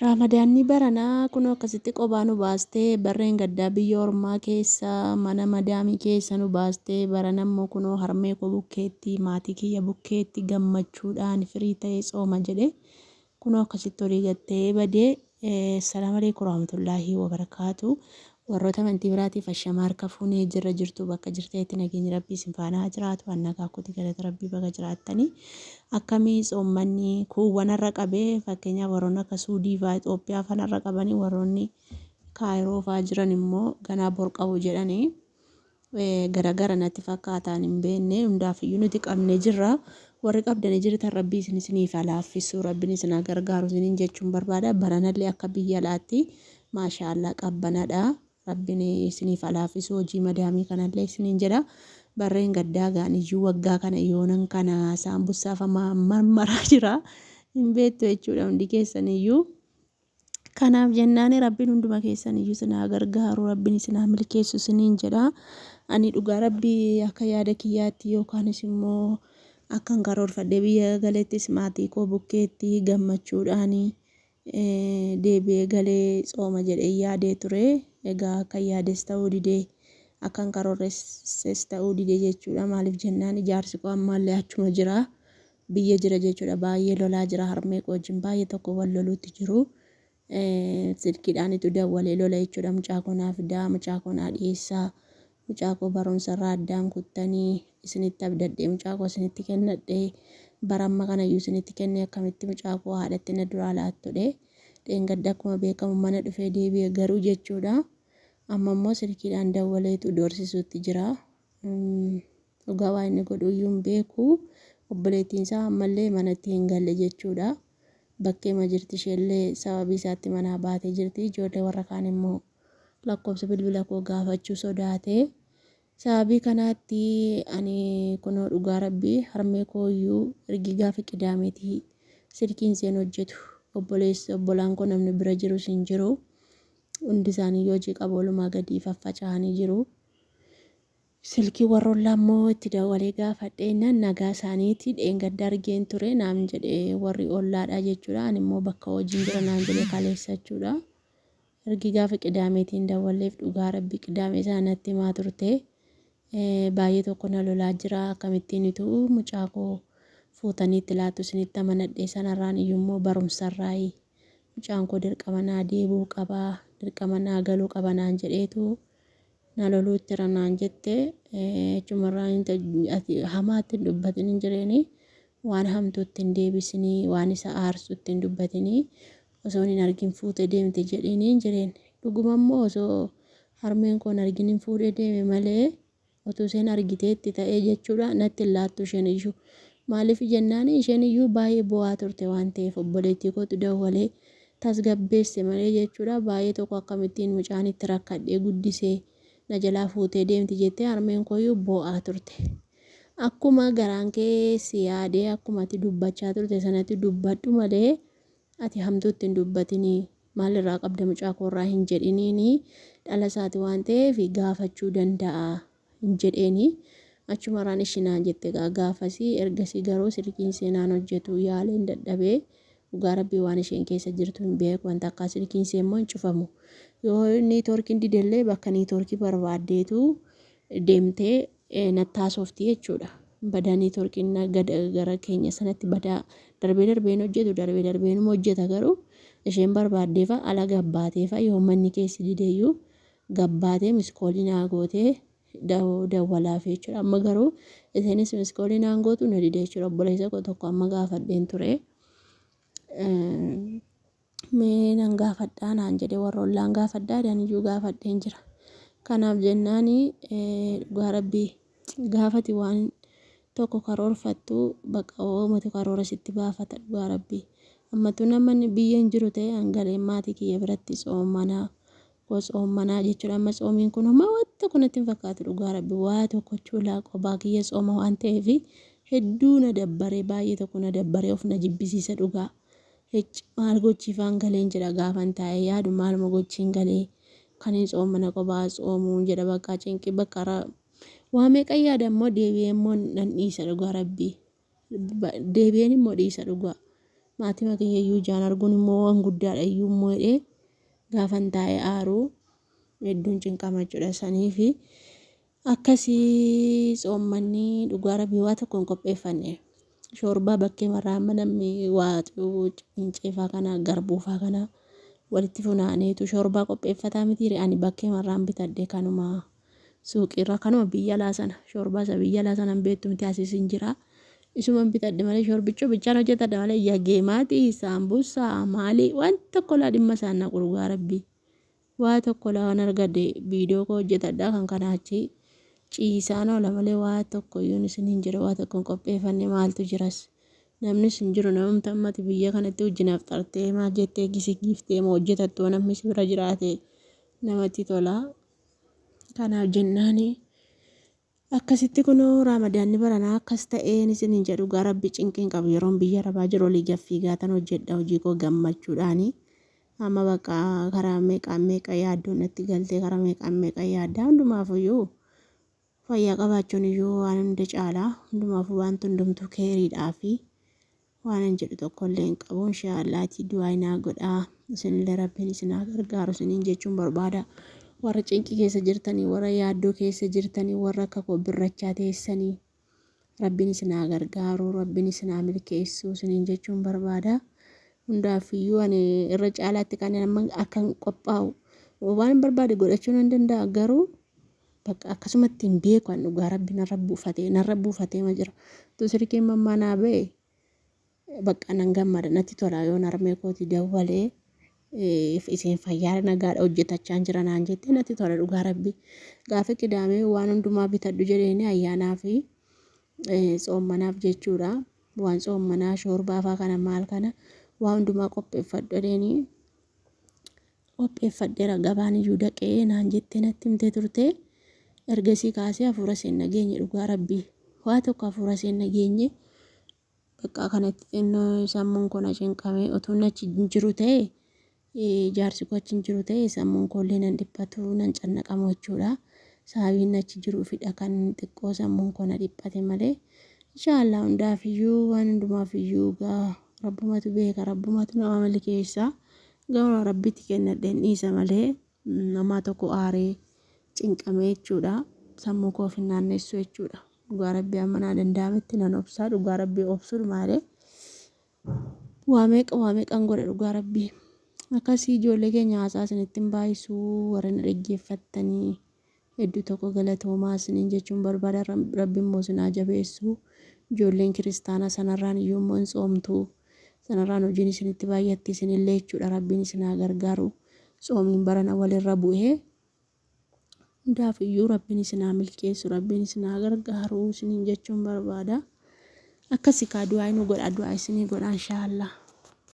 Raamadaanni baranaa kunoo akkasitti qobaa nu baastee barreen gaddaa biyya ormaa keessa mana madaamii keessa nu baastee barana immoo kunoo harmee koo bukkeetti maatii kiyya bukkeetti gammachuudhaan firii ta'ee tsooma jedhe kunoo akkasitti olii gattee badee. Assalaamu alaikum warahmatullaahi wabarakaatu. Warroota amantii biraatiif ashama harka fuunee jirra jirtu bakka jirtanitti nageenyi rabbii isin faana haa jiraatu. An nagaa kooti galata rabbii baga jiraattanii. Akkamii tsoommanni kuuwwanarra qabee fakkeenyaaf warroonni akka Suudii faa Itoophiyaa fanarra qabanii warroonni Kaayiroo faa jiran immoo ganaa bor qabu jedhanii. Garagara natti fakkaataan hin beekne hundaafiyyuu nuti qabnee jirra. Warri qabdanii jirtan rabbii isin isiniif haa laaffisu rabbiin isin haa gargaaru isiniin jechuun barbaada. Baranallee akka biyya alaatti maashaa Allah qabbanadha. Rabbiin isiniif haa laaffisu hojii madaamii kanallee isiniin jedha. Barreen gaddaa gaan iyyuu waggaa kana yoonan kana saambussaa fa marmaraa jira. Hin beektu jechuudha hundi keessaniyyuu. Kanaaf jennaani Rabbiin hunduma keessan iyyuu isin haa gargaaru, Rabbiin isin haa milkeessu isiniin jedha. Ani dhugaa Rabbii akka yaada kiyyaatti yookaanis immoo akkan karoorfadhee biyya galettis maatii koo bukkeetti gammachuudhaan deebi'ee galee tsooma jedhee yaadee ture. Egaa akkan yaades ta'uu didee akkan karoorresses ta'uu dide jechuudha. Maaliif jennaan ijaarsi koo ammaallee achuma jira. Biyya jira jechuudha. Baay'ee lolaa jira harmee koo wajjin baay'ee tokko wal loluutti jiru. Silkiidhaanitu dawwalee lola jechuudha. Mucaa koo naa fidaa, mucaa koo naa dhiyeessaa, mucaa koo barumsa irraa addaan kuttanii isinitti abdadhee mucaa koo isinitti kennadhee bara amma kanayyuu isinitti kennee akkamitti mucaa koo haadhatti na duraa laattudhe. Dheengadda akkuma beekamu mana dhufee deebi'e garuu jechuudha. Amma immoo silkiidhaan dawwaleetu doorsisuutti jira. Dhugaa waa inni godhu iyyuu hin beeku. Obboleettiin isaa ammallee manatti hin galle jechuudha. Bakkeema jirti isheellee sababii isaatti manaa baatee jirti. Ijoollee warra kaan immoo lakkoofsa bilbila koo gaafachuu sodaate. Sababii kanaatti ani kunoo dhugaa rabbii harmee koo iyyuu ergi gaafa qidaameetii silkiin isheen hojjetu obboleessi obbolaan koo namni bira jirus hin jiru. Hundi isaanii hojii qabu walumaa gadi faffaca'anii jiru. Silkii warra ollaa immoo itti dawwalee gaafadhee jennaan nagaa isaaniiti dheengadda argeen ture naan jedhe warri ollaadha jechuudha. Ani immoo bakka hojiin jira naan jedhe kaleessa jechuudha. Ergi gaafa qidaameetiin dawwalleef dhugaa rabbi qidaamee sana natti himaa turte. Baay'ee tokko na lolaa jira akkamittiin utuu mucaa koo fuutanii itti laattu isinitti amanadhe sanarraan iyyuu immoo barumsarraayi mucaan koo dirqama naa deebi'uu qaba dirqama naa galuu qaba naan jedheetu na loluutti jira naan jette achumarraa ati hamaatti hin dubbatin hin jireeni waan hamtuutti hin deebisinii waan isa aarsutti hin dubbatinii osoo hin argin fuute deemte jedhiini hin jireen dhuguma immoo osoo harmeen koo hin argin hin fuudhee deeme malee Otuu isheen argiteetti ta'ee jechuudha natti hin laattu isheen iyyuu. Maaliif jennaan isheen iyyuu baay'ee boo'aa turte waan ta'eef obboleettii kootu dawwalee tasgabbeesse malee jechuudha baay'ee tokko akkamittiin mucaan itti rakkadhee guddisee na jalaa fuutee deemti jettee harmeen koo iyyuu boo'aa turte. Akkuma garaan kee si yaadee akkuma ati dubbachaa turte sanatti dubbadhu malee Ati hamtuu itti hin dubbatinii maal irraa qabda mucaa koo irraa hin jedhiniini dhala isaati waan ta'eef gaafachuu danda'a hin jedheeni achumarraan ishi naan jette egaa gaafasii ergasii garuu silkiin ishee naan hojjetu yaaleen dadhabee dhugaa rabbii waan isheen keessa jirtu hin beeku wanta akkaa silkiin ishee immoo hin cufamu yoo niitoorkiin didellee bakka niitoorkii barbaaddeetu deemtee natti haasofti jechuudha. Badaa niitoorkiin gara keenya sanatti badaa darbee darbee hin hojjetu darbee darbee inuma hojjeta garuu isheen barbaaddeefa ala gabbaateefa yoo manni keessi dideeyyuu gabbaatee miskoolii naa gootee dawwalaaf jechuudha. Amma garuu isheenis miskoolii naan gootu na dide jechuudha. Obboleessa koo tokko amma gaafadheen ture. Mee nan gaafadhaa naan jedhe warra ollaan gaafadhaa jedhan iyyuu gaafadheen jira. Kanaaf jennaani dhugaa rabbii gaafati waan tokko karoorfattu bakka oomatu karoora sitti baafata dhugaa rabbii. Ammattuu namni biyya hin jiru ta'e hangaleen maatii kiyya biratti tsoomanaa koo tsoommanaa jechuudha. Amma tsoomiin kun homaa waan tokko natti hin fakkaatu dhugaa rabbi waa tokkochuu laa qobaa kiyya tsooma waan ta'eef hedduu na dabbaree baay'ee tokko na dabbaree of na jibbisiisa dhugaa. Hicc maal gochiifaan galeen jedha gaafan taa'ee yaadu maaluma gochiin galee kanin tsoommana qobaa tsoomuun jedha bakka cinqii bakka waa meeqan yaada immoo deebi'ee immoo nan dhiisa dhugaa rabbii deebi'een immoo dhiisa dhugaa. Maatima kiyya iyyuu ijaan arguun immoo waan guddaadha iyyuu immoo jedhee gaafan taa'ee aaru hedduun cinqama jechuudha. Saniifi akkasii tsoommanni dhugaa rabbii waa tokko hin qopheeffanne. Shoorbaa bakkee marraa amma namni waa qinceefaa kana garbuufaa kana walitti funaaneetu shoorbaa qopheeffataa mitiire ani bakkee marraan bitadhe kanuma suuqiirraa kanuma biyya alaa sana shoorbaa isa biyya alaa sana hin beektu miti asiis hin jira. Isuman bitadhe malee shoorbichoo bichaan hojjetadha malee yageemaatii saambusaa maalii waan tokko laa dhimma isaan naqu dhugaa rabbii. Waa tokko laa waan argadhe viidiyoo koo hojjetadha kan kana achi ciisaan oola malee waa tokko iyyuun isiniin jedha waa tokko hin qopheeffanne maaltu jiras. Namnis hin jiru namumti ammati biyya kanatti wajjin afxartee maal jettee gisi giiftee moo hojjetattu namni si bira jiraate namatti tola. Kanaaf jennaani akkasitti kunoo raamadaanni baranaa akkas ta'een isiniin jedhu dhugaa rabbi cinqiin qabu yeroon biyya arabaa jiru olii gad fiigaatan hojjedha hojii koo gammachuudhaani. Amma bakka karaa meeqaan meeqa yaaddoon natti galtee karaa meeqaan meeqa yaaddaa hundumaafuyyuu fayyaa qabaachuun iyyuu waan hunda caala hundumaafuu wanti hundumtuu keeriidhaafi. Waanan jedhu tokkollee hin qabu inshaa Allaatii du'aayi naa godhaa isinillee rabbiin isin haa gargaaru isiniin jechuun barbaada warra cinqii keessa jirtanii warra yaaddoo keessa jirtanii warra akka koo birrachaa teessanii rabbiin isin haa gargaaru rabbiin isin haa milkeessu isiniin jechuun barbaada hundaafiyyuu ani irra caalaatti kan amma akkan qophaa'u waan barbaade godhachuu nan danda'a garuu bakka akkasumatti hin beeku an dhugaa rabbi narra buufatee narra buufatee ma jira utuu silkiin mammaa naa ba'e bakka nan gammada natti tola yoon harmee kooti dawwalee isheen fayyaa nagaadha hojjetachaa jira naan jettee natti tola dhugaa rabbi gaafa qidaamee waan hundumaa bitadhu jedheeni ayyaanaa fi tsoommanaaf jechuudha waan tsoomanaa shoorbaa faa kana maal kana waa hundumaa qopheeffadhu jedheeni qopheeffadheera gabaan iyyuu dhaqee naan jettee natti himtee turte. Ergasii kaasee hafuura isheen nageenye dhugaa rabbii. Waa tokko hafuura isheen nageenye bakka kanatti xinnoo sammuun koo na cinqame utuu inni achi hin jiru ta'e jaarsi koo achi hin jiru ta'e sammuun koo illee nan dhiphatu nan cannaqamu jechuudha. Sababiin achi jiruufidha kan xiqqoo sammuun koo na dhiphate malee. Inshaallah hundaaf iyyuu waan hundumaaf iyyuu gaa rabbumatu beeka rabbumatu nama milkeessa. Gama rabbitti kennadheen dhiisa malee namaa tokko aaree cinqamee jechuudha. Sammuu koo of hin naannessu jechuudha. Dhugaa rabbii amma naa danda'ametti nan obsaa dhugaa rabbii obsuudha malee. Waa meeqa waa meeqan godha dhugaa rabbii. Akkasii ijoollee keenya haasaa isinitti hin baay'isu warra na dhaggeeffattanii hedduu tokko galatoomaa isiniin jechuun barbaada rabbi immoo isin haa jabeessu. Ijoolleen kiristaanaa sanarraan iyyuu immoo hin tsoomtu. Sanarraan hojiin isinitti baay'atti isinillee jechuudha rabbiin isin haa gargaaru. Tsoomiin barana walirra bu'ee hundaaf iyyuu rabbiin isin haa milkeessu rabbiin isin haa gargaaru isiniin jechuun barbaada. Akkasi kaa du'aa nu godha du'aa isinii godha inshaallah.